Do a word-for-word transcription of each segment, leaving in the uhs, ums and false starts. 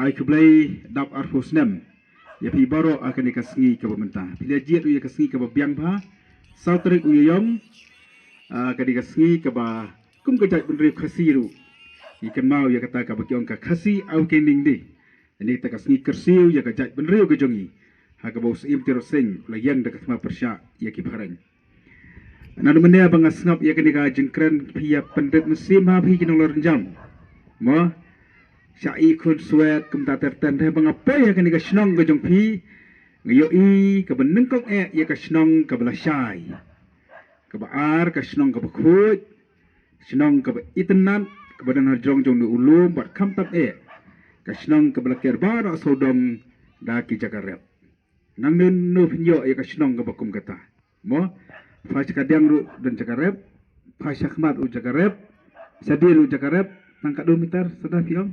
Ai khublei dap arphew snem ïa phi baroh ha kane ka sngi kaba mynta. Phi la jied ruh ïa ka sngi kaba biang bha. Saw tarik u Ïaïong, ah, kane ka sngi kaba kum ka jaitbynriew Khasi ruh ngi kynmaw ïa kata kaba ki ong ka Khasi Awakening Day. Kane kata ka sngi kyrsiew ïa ka jaitbynriew ka jong ngi, ha kaba u Syiem Tirot Sing u la ïeng da ka thma pyrshah ïa ki phareng. Naduh mynne ba nga sngap ïa kane ka jingkren, phi ïa pynrit mynsiem ha phi ki nonglor rynjam, mo. Sha i khun swet kumta ter ten, hynrei ba nga poi ha kane ka shnong ka jong phi, nga ïohi kaba nyngkong eh ïa ka shnong kaba la shai, kaba ar ka shnong kaba khuid, shnong kaba itynnad, kaba don ha jrong jong une u lum, bad khamtam eh ka shnong kaba la ker baroh sawdong da ki jaka rep. Nangno nangno phin ïoh ïa ka shnong kaba kum kata, mo? Pha sha ka diang ruh don jaka rep, pha sha khmat ruh jaka rep, shadien ruh jaka rep. Tang katno meter, Sordar, phi ong?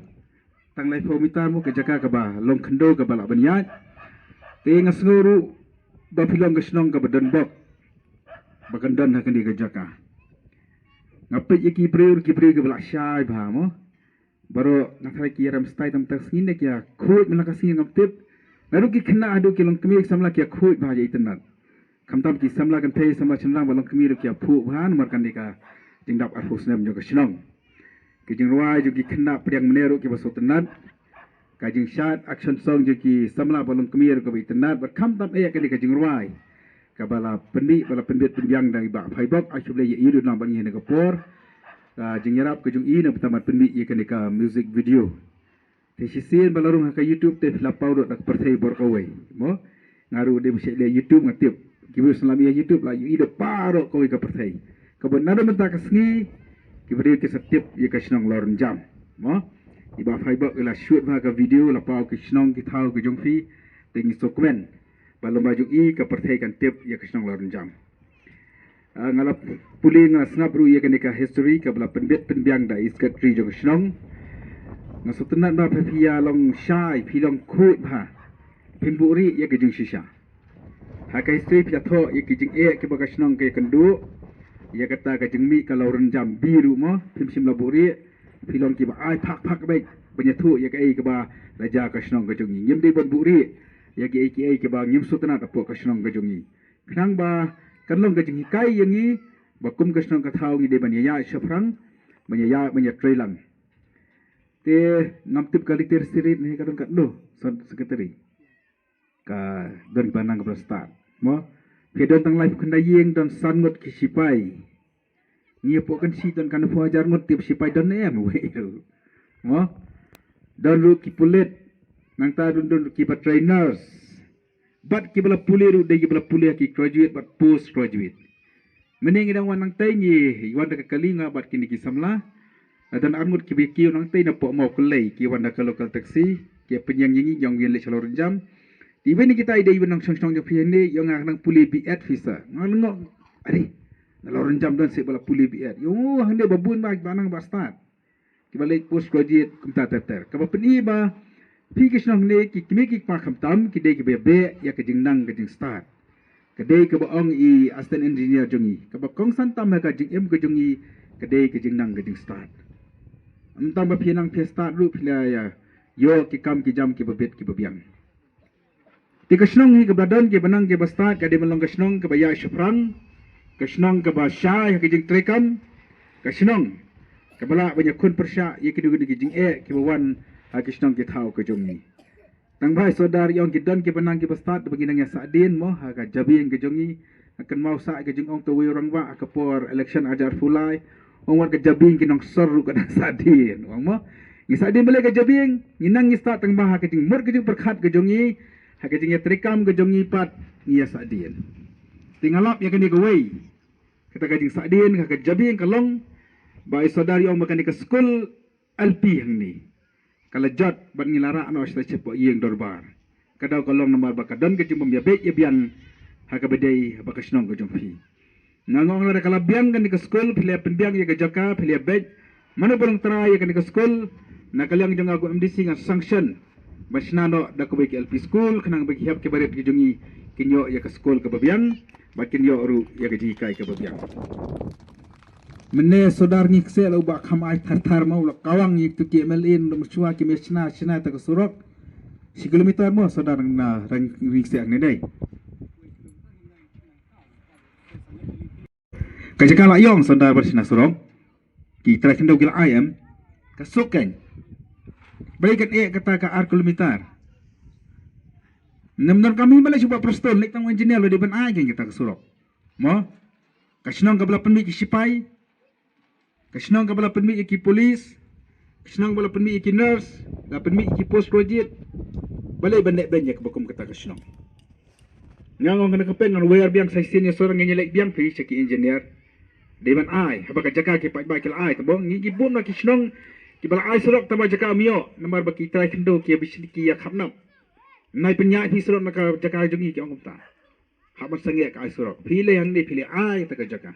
Tang laiphew meter, mo, ka jaka kaba long khyndew kaba lah ban ïaid. Te nga sngew ruh ba phi long ka shnong kaba don bok ba kan don ha kane ka jaka. Nga peit ïa ki briew, ki briew kiba la shai bha, mo. Baroh nga tharai ki ïarem stai tam tang sngi ne ki ïa khuid, mynta ka sngi ngam tip. Naduh ki khynnah haduh ki longkmie ki samla ki ïa khuid bha, ïa itynnad. Khamtam ki samla kynthei, samla shynrang bad longkmie ruh ki ïa phuh bha namar kane ka jingdap arphew snem jong ka shnong. Ki jingrwai jong ki khynnah pdiang mynne ruh kiba sngewtynnad. Ka jingshad action song jong ki samla bad longkmie ruh kaba itynnad, bad khamtam eh kane ka jingrwai kaba la pynmih, ba la pynbit pynbiang da i Bah Phaibok. Ai khublei ïa i ruh namar ba ngi ha kane ka por, ka jingïarap ka jong i na bynta ban pynmih ïa kane ka music video. Te shisien ba la rung ha ka YouTube te phi la paw ruh da ka pyrthei baroh kawei, mo. Nga ruh dei ba shait leh YouTube nga tip. Ki briew sngewlam ïa YouTube la ïohi da baroh kawei ka pyrthei. Kaba naduh mynta ka sngi ki briew ki sa tip ïa ka shnong Lorynjam, mo. I Bah Phaibok i la shoot bha ka video, la paw ki shnong ki thaw ki jong phi. Te ngi sngewkmen ba lymda jong i ka pyrthei kan tip ïa ka shnong Lorynjam. Ah, nga la pule, nga la sngap ruh ïa kane ka history kaba la pynbit pynbiang da i secretary jong ka shnong. Nga sngewtynnad ba phi ïa long shai, phi long khuid bha, phin buhrieh ïa ka jingshisha. Ha ka history phi la thoh ïa ki jingeh kiba ka shnong ka ïakynduh, ïa kata ka jingmih ka Lorynjam B ruh, mo, phim shym la buhrieh. Phi long kiba ai phak phak beit ban ïathuh ïa kaei kaba la jia ka shnong ka jong ngi. Ngim dei ban buhrieh ïa kiei kiei kiba ngim sngewtynnad hapoh ka shnong ka jong ngi. Khnang ba kan long ka jinghikai ïa ngi ba kum ka shnong ka thaw ngi dei ban ïaïaid shaphrang, ban ïaïaid, ban ïatreilang. Te ngam tip ka literacy rate ne ka don katno, Secretary. Ka don ba nang ba stad, mo. Phi don tang laiphew khyndai ïing, don san ngut ki sipai. Ngi hapoh Kynshi don khyndai phew hajar ngut, tip sipai don ne em, wei ruh, mo. Don ruh ki pulit, nangta don, don ruh kiba trainers. Bad kiba la pule ruh dei kiba la pule ha ki graduate bad post graduate. Mynne ngi dang wan nangtei, ngi wan da ka kali nga bad kine ki samla. La don ar ngut kiba kiew nangtei napoh Mawkyllei, ki wan da ka local taxi, ki pynïeng ïa ngi, ïa ngi leit sha Lorynjam. Te iwei na kita i dei iwei nongshong shnong jong phi hangne, ïa nga ka nang pule B Ed phi sa. Nga lyngngoh, are, na Lorynjam don seh ba la pule B Ed. Ïa nga hangne ba bun ba, ba nang ba stad. Kiba leit post graduate kumta ter ter. Kaba pyni ba phi ki shnong ne ki kmie ki kpa khamtam ki dei kiba ïabeh ïa ka jingnang ka jingstad. Ka dei kaba ong i assistant engineer jong ngi, kaba kongsan tam ha ka jingim ka jong ngi, ka dei ka jingnang ka jingstad. Ym tang ba phi nang phi stad ruh, phi la ïa ïoh ki kam ki jam kiba bit kiba biang. Te ka shnong hi kaba don kiba nang kiba stad ka dei ban long ka shnong kaba ïaid shaphrang, ka shnong kaba shai ha ka jingtreikam, ka shnong kaba lah ban ïakhun pyrshah ïa kino kino ki jingeh kiba wan ha ki shnong ki thaw ka jong ngi. Tang ba i Sordar i ong ki don kiba nang kiba stad, ba ngi nang ïasahdien, mo, ha ka jabieng ka jong ngi. Nga kynmaw sa ka jingong uwei u rangbah ha ka por election arhajar arphew lai. Ong wat ka jabieng ki nongsor ruh ka dang sahdien, ong, mo. Ngi sahdien balei ka jabieng, ngi nang ngi stad, tang ba ha ka jingmut ka jingpyrkhat ka jong ngi, ha ka jingïatreikam ka jong ngi pat ngi ïasahdien. Te nga lap ïa kane kawei, kata ka jingsahdien ha ka jabieng ka long ba i Sordar i ong ba kane ka skul L P hangne ka la jot bad ngi la rah noh shapoh ïing dorbar. Ka daw ka long namar ba ka don ka jingbym ïabeit ïabiang ha kaba dei ha ka shnong ka jong phi. Nga ong lada ka la biang kane ka skul, phi la pynbiang ïa ka jaka, phi la beit. Mano ba long trai ïa kane ka skul, na ka liang jong nga kum M D C ngan sanction ban shna noh da kawei ka L P skul, khnang ba ki hep ki barit ki jong ngi kin ïoh ïa ka skul kaba biang, ba kin ïoh ruh ïa ka jinghikai kaba biang. Mynne sordar Ngi Kseh la u Bah Kham Ai Thar Thar mo, u la kawang ïa kitu ki M L A, na mashwa ki meh shna shna ta ka surok shi kilometer mo, sordar na rang Ngi Kseh hangne dei. Ka jaka la ïong sordar bar shna surok. Ki trai khyndew ki la ai em. Ka suk kan. Bai kan eh kata ka ar kilometer. Nam nam kami mala shu ba Preston lek tang engineer la dei ban ai kan kata ka surok. Mo. Ka shnong kaba la pynmih ki sipai. Ka shnong kaba la pynmih ki police. Ka shnong kaba la pynmih ki nurse. La pynmih ki post graduate. Balei ban leh beiñ ïa kaba kum kata ka shnong. Nga ngong kane ka pen ngan wer biang sa shisien ïa sor, ngan ïaleit biang phi sha ki engineer. Dei ban ai, haba ka jaka ki paidbah ki la ai, tabo ngi ki bun na ki shnong kiba la ai surok tangba jaka ym ïoh, namar ba ki trai khyndew ki ïa bishni ki ïa khapnap. Nai pynïaid phi surok na ka jaka jong ngi, ki ong kumta. Hap ban sangeh ka ai surok. Phi leh hangne, phi leh ai ta ka jaka.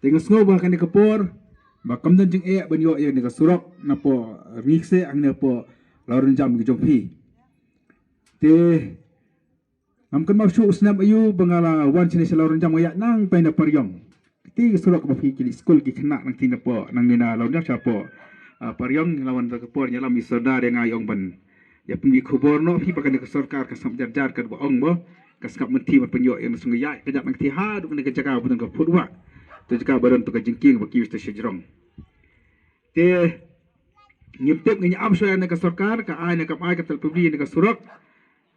Te nga sngew ba kane ka por ba kam don jingeh ban ïoh ïa kane ka surok napoh Ngi Kseh hangne hapoh Lawrynjam ki jong phi. Te ngam kynmaw shuh u snem aïu ba nga la wan shane sha Lawrynjam, nga ïaid nangtai na Pariong. Kti ka surok kaba phi ki leit skul ki khynnah nangti napoh, nangne na Lawrynjam shapoh, ah, Pariong. Nga la wan da ka por ïalam i sordar ïa nga, i ong ban ïa pynmih khubor noh phi ba kane ka sorkar ka sngap jar jar, kaba ong ba ka sngap mynthi ban pynïoh ïa nga. Sngew ïaid ka jaka nangti haduh kane ka jaka ba don ka footwalk. To jaka ba don to ka jingkieng ba ki ïa sha jrong. Te ngim tip, ngin ïa ap shuwa ïa kane ka sorkar, ka ai ne kam ai, ka tel publi ne ka surok.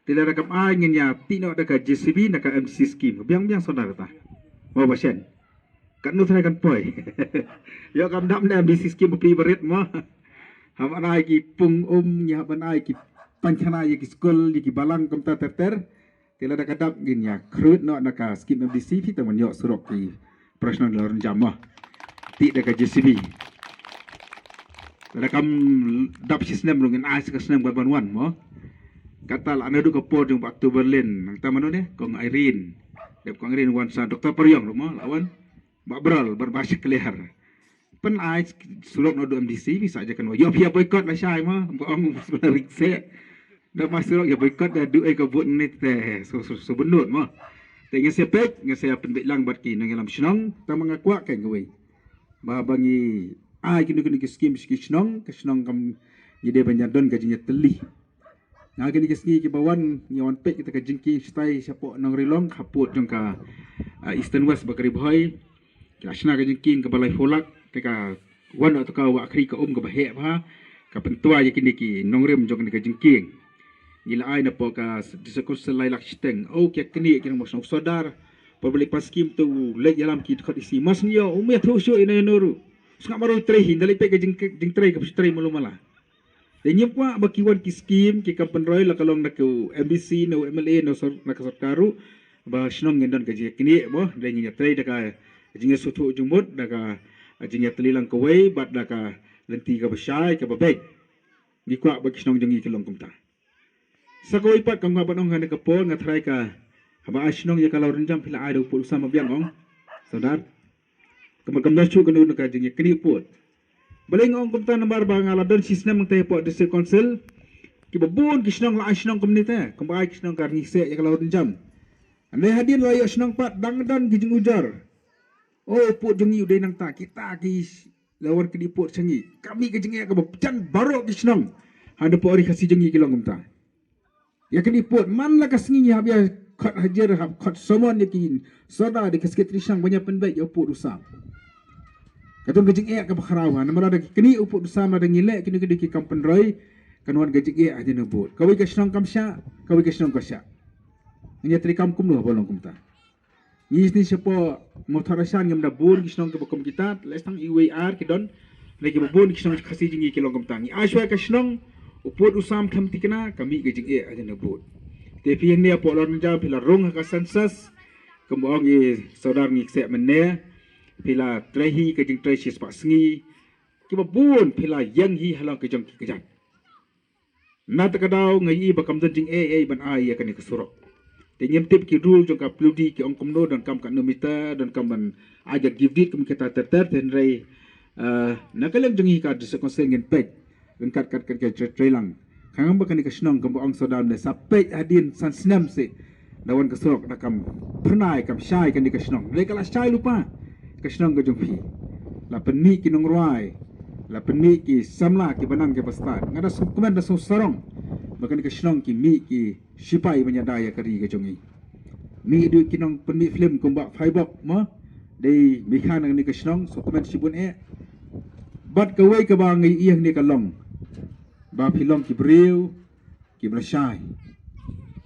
Te lada kam ai ngin ïa tih noh da ka J C B na ka M D C scheme. Biang biang sordar kata. Mo ba shen. Katno trai kan poi. Ïoh kam dap ne M D C scheme ba pli barit mo. Hap ban ai ki pung um, ngi hap ban ai ki pynkhana ïa ki skul, ïa ki balang kumta ter ter. Te lada ka dap ngin ïa khrut noh na ka scheme M D C phi tang ban ïoh surok ki para shnong Lawrynjam mo. Tih da ka J C B. Lada kam dap shi snem ruh ngin ai sa ka snem ka ban wan mo. Kata la naduh ka por jong Bah Tuberlin, nangta mano ne, Kong Irene. Dep Kong Irene wan sa Doktor Pariong ruh mo, la wan. Bah Brol, Bah Bah Shakliar. Pyn ai surok naduh M D C, bisa aja kan wa. Ïoh phi ïa boycott la shai mo, ba ong sekolah rik se. Da ma surok ïa boycott da duh ai ka vote ni te, so, so, so bynnud mo. Te ngin sa peit, ngin sa pynbeit lang bad ki nongïalam shnong, tang ma nga kwah kan kawei. Ba, ba ngi ai kino kino ki scheme ki shnong, ki shnong kam ngi dei ban ïa don ka jingïatylli. Nga kine ki sngi kiba wan, ngi wan peit kita ka jingkieng shatai shapoh Nongrilong, hapoh jong ka, ah, Eastern West Bakery Bhoi. Ki la shna ka jingkieng kaba laiphew lak, te ka wan noh ta ka wah khri ka um kaba heh bha, ka pyntwa ïa kine ki nongrim jong kane ka jingkieng. Ngi la ai napoh ka District Council lai lak shiteng. Oh, ki kine ki nong shnong sordar. Por ba leit pan skim tu leit ïalam ki dkhot isi. Mas ngi ïoh, um ïathuh shuh ïa no ïa no ruh. Sngap marwei trei hi, nda leit peit ka jing, jingtrei kaba shu trei malu mala. Te ngim kwah ba ki wan ki skim, ki kam pynroi la ka long na ka M D C, na u M L A, na sor-, na ka sorkar ruh, ba shnong ngin don ka jingïaknieh mo, dei ngin ïatrei da ka jingïasngewthuh jingmut, da ka jingïatylli lang kawei, bad da ka lynti kaba shai, kaba beit. Ngi kwah ba ki shnong jong ngi ki long kumta. Sa kawei pat ka nga ban ong ha kane ka por nga tharai ka haba ai shnong ïa ka Lawrynjam phi la ai da u pud u sam ba biang ong. Sordar. Ka mut kam da shu kano na ka jingïaknieh pud. Balei nga ong kumta namar ba nga la don shi snem nangta hapoh District Council. Kiba bun ki shnong la ai shnong kumne te. Kumba ai ki shnong ka Ngi Kseh ïa ka Lawrynjam. Hynrei hadien la ïoh shnong pat dang don ki jingujor. Oh, pud jong ngi u dei nangta, kita ki la wan knieh pud sha ngi. Ka mih ka jingeh kaba jan baroh ki shnong. Hynda pud ri Khasi jong ngi ki long kumta. Ïa knieh pud man la ka sngi ngi hap ïa khot hajar, hap khot summon ïa ki sordar da ki secretary shnong ban ïa pynbeit ïa u pud u sam. Ka don ka jingeh kaba khraw ha, namar lada ki knieh u pud u sam, lada ngi leh kine kine ki kam pynroi, kan wan ka jingeh ha jingïabud. Kawei ka shnong kam shah, kawei ka shnong ka shah. Ngi ïa trei kam kumno ba long kumta. Ngi sni shapoh Mawthadraishan ngim da bun ki shnong kiba kum kita, leh tang iwei ar ki don. Leh kiba bun ki shnong Khasi jong ngi ki long kumta. Ngi ai shuwa ka shnong, u pud u sam khlem thikna, ka mih ka jingeh ha jingïabud. Te phi hangne hapoh Lawrynjam phi la rung ha ka census, kumba ong i sordar Ngi Kseh mynne, phi la trei hi ka jingtrei shispah sngi, kiba bun phi la ïeng hi halong ka jong ki kjat. Na kata ka daw nga ïohi ba kam don jingeh ei ei ban ai ïa kane ka surok. Te ngim tip ki rule jong ka P W D ki ong kumno, donkam katno meter, donkam ban ai ka give deed kum kita ter ter, te hynrei, eh, na ka liang jong ngi ka District Council ngin peit. Ryngkat kat kat ka trei trei lang. Khnang ba kane ka shnong kumba ong sordar ne sa peit hadien san snem seh. Da wan ka surok da kam pynai kam shai kane ka shnong. Hynrei ka la shai lypa. ka shnong ka jong phi. La pynmih ki nongrwai, la pynmih ki samla kiba nang kiba stad. Nga da sngewkmen da sngewsarong ba kane ka shnong ki mih ki shipai ban ïada ïa ka ri ka jong ngi. Mih duh ki nongpynmih film kumba Phaibok mo, dei mih kha na kane ka shnong, sngewkmen shibun eh. Bad kawei kaba ngi ïohi hangne ka long ba phi long ki briew kiba la shai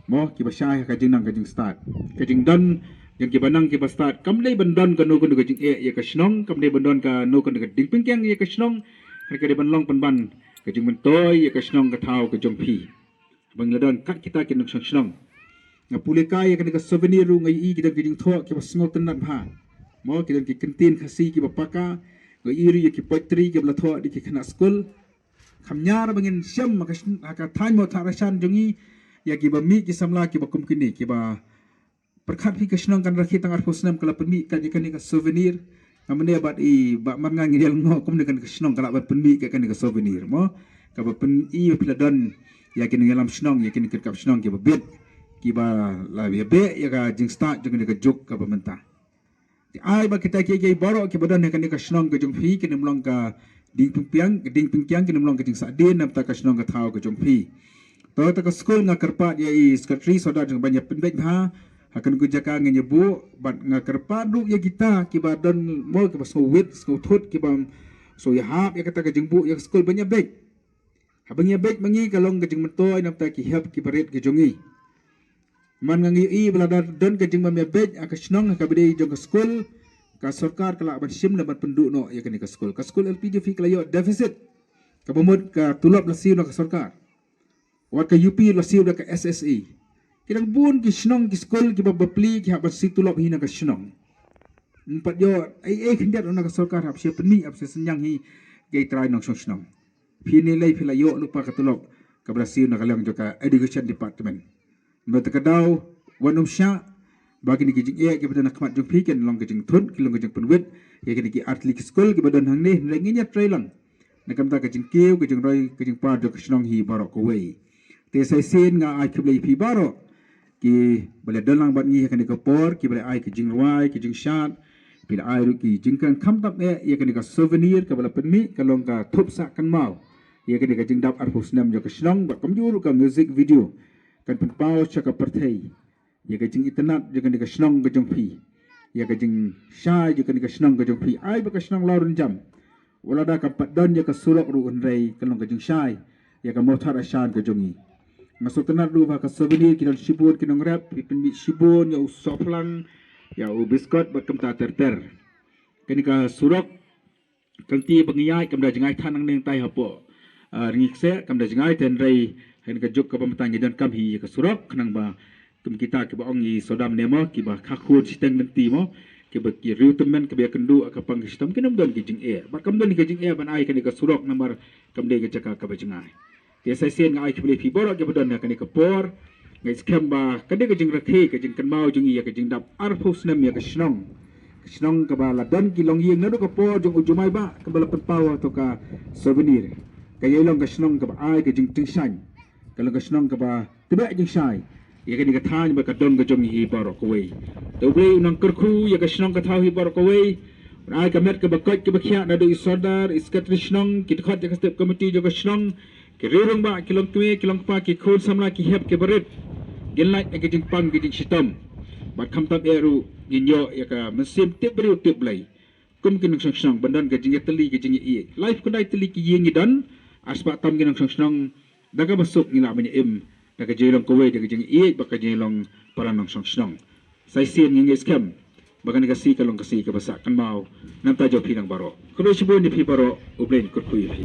mo, kiba shai ha ka jingnang ka jingstad, ka jingdon jong kiba nang kiba stad. Kam dei ban don kano kano ka jingeh ïa ka shnong, kam dei ban don kano kano ka ding pynkiang ïa ka shnong. Hynrei ka dei ban long pynban ka jingmyntoi ïa ka shnong ka thaw ka jong phi. Ba ngi la don kat kita ki nongshong shnong, nga pule kai ïa kane ka souvenir ruh, nga ïohi ki don ki jingthoh kiba sngewtynnat bha mo, ki don ki kyntien Khasi kiba paka. Nga ïohi ruh ïa ki poetry kiba la thoh da ki khynnah skul. Kham ñiar ba ngin shem ha ka sn-, ha ka thaiñ Mawthadraishan jong ngi ïa kiba mih ki samla kiba kum kine, kiba pyrkhat phi ka shnong kan rakhe tang arphew snem, ka la pynmih kat ïa kane ka souvenir. Nga mane bad i Bah Marnga ngi ïa lyngngoh kumne, kane ka shnong ka lah ban pynmih kat kane ka souvenir mo, kaba pyni ba phi la don ïa ki nongïalam shnong, ïa ki nongkitkap shnong kiba bit, kiba la ïa beh ïa ka jingstad jong kane ka juk kaba mynta. Te ai ba kita kiei kiei baroh kiba don ha kane ka shnong ka jong phi kin ym long ka ding pynkiang, ka ding pynkiang, kin ym long ka jingsahdien na bynta ka shnong ka thaw ka jong phi. To, ta ka skul nga kyrpad ïa i Secretary Sordar jong ban ïa pynbeit bha ha kane ka jaka ngin ïa buh, bad nga kyrpad ruh ïa kita kiba don mo, kiba sngewwit sngewthut, kiba sngew ïahap ïa kata ka jingbuh ïa ka skul ban ïa beit. Haba ngi ïa beit ma ngi ka long ka jingmyntoi na bynta ki hep ki barit ki jong ngi. Man nga ngi ïohi ba lada don ka jingbym ïa beit ha ka shnong ha kaba dei jong ka skul, ka sorkar ka lah ban shim lem ban pynduh noh ïa kane ka skul. Ka skul L P jong phi ka la ïoh deficit, kaba mut ka tulop la siew na ka sorkar, wat ka U P la siew da ka S S A. Ki dang bun ki shnong ki skul kiba bapli ki hap ban siew tulop hi na ka shnong. Ym pat ïoh ei ei khyndiat na ka sorkar, hap shu pynmih, hap shu synñiang hi ki trai nongshong shnong. Phi ne lei phi la ïoh lypa ka tulop kaba la siew na ka liang jong ka Education Department. Mynta te ka daw wan ym shah ba kine ki jingeh kiba don ha khmat jong phi kin long ka jingthut, kin long ka jingpynwit ïa kine ki artylli ki skul kiba don hangne, hynrei ngin ïa trei lang na ka bynta ka jingkiew, ka jingroi, ka jingpar jong ka shnong hi baroh kawei. Te sa shisien nga ai khublei ïa phi baroh kiba la don lang bad ngi ha kane ka por, kiba la ai ka jingrwai, ka jingshad, phi la ai ruh ki jingkren, khamtam eh ïa kane ka souvenir kaba la pynmih, ka long ka thup sah kynmaw ïa kane ka jingdap arphew snem jong ka shnong, bad kumjuh ruh ka music video kan pynpaw sha ka pyrthei ïa ka jingitynnad jong kane ka shnong ka jong phi, ïa ka jingshai jong kane ka shnong ka jong phi. Ai ba ka shnong Lawrynjam, wat lada kam pat don ïa ka surok ruh, hynrei ka long ka jingshai ïa ka Mawthadraishan ka jong ngi. Nga sngewtynnat ruh ba ha ka souvenir ki don shibun ki nongrep, ki pynmih shibun ïa u sohphlang, ïa u biskot bad kumta ter ter. Kane ka surok, ka lynti ba ngi ïaid kam da jngai than nangne nangtai hapoh, ah, Rngiew Kseh, kam da jngai, te hynrei ha kane ka juk kaba mynta ngi donkam hi ïa ka surok, khnang ba kum kita kiba ong i Sordar ne mo, kiba kha khun shiteng lynti mo, kiba ki riew tymmen kiba ïakynduh ha ka pang ka shitom, kin ym don ki jingeh. Bad kam don ki jingeh ban ai kane ka surok namar kam dei ka jaka kaba jngai. Te sa shisien nga ai khublei ïa phi baroh kiba don ha kane ka por. Nga ngeit skhem ba ka dei ka jingrakhe, ka jingkynmaw jong ngi ïa ka jingdap arphew snem ïa ka shnong. Ka shnong kaba la don ki longïing naduh ka por jong u Jumai Bah, kaba la pynpaw ha kato ka souvenir. Ka ïai long ka shnong kaba ai ka jingtyngshaiñ, ka long ka shnong kaba tbeh jingshai ïa kane ka thaiñ bad ka dong ka jong ngi hi baroh kawei. Te U Blei un nang kyrkhu ïa ka shnong ka thaw hi baroh kawei. Un ai ka met kaba koit kaba khiah naduh i Sordar, i Secretary Shnong, ki dkhot jong ka Step Committee jong ka shnong, ki riew rangbah, ki longkmie ki longkpa, ki khun samla, ki hep ki barit. Ngin lait ha ka jingpang ka jingshitom, bad khamtam eh ruh ngin ïoh ïa ka mynsiem tip briew tip Blei. Kum ki nongshong shnong ban don ka jingïatylli ka jingïaieit. Laiphew khyndai tylli ki ïing ngi don, ar spah tam ki nongshong shnong, da kaba suk ngi lah ban ïa im da ka jinglong kawei, da ka jingïaieit bad ka jinglong para nongshong shnong. Sa shisien ngi ngeit skhem ba kane ka sngi ka long ka sngi kaba sah kynmaw na ka bynta jong phi nang baroh. Khublei shibun ïa phi baroh, U Blei un kyrkhu ïa phi.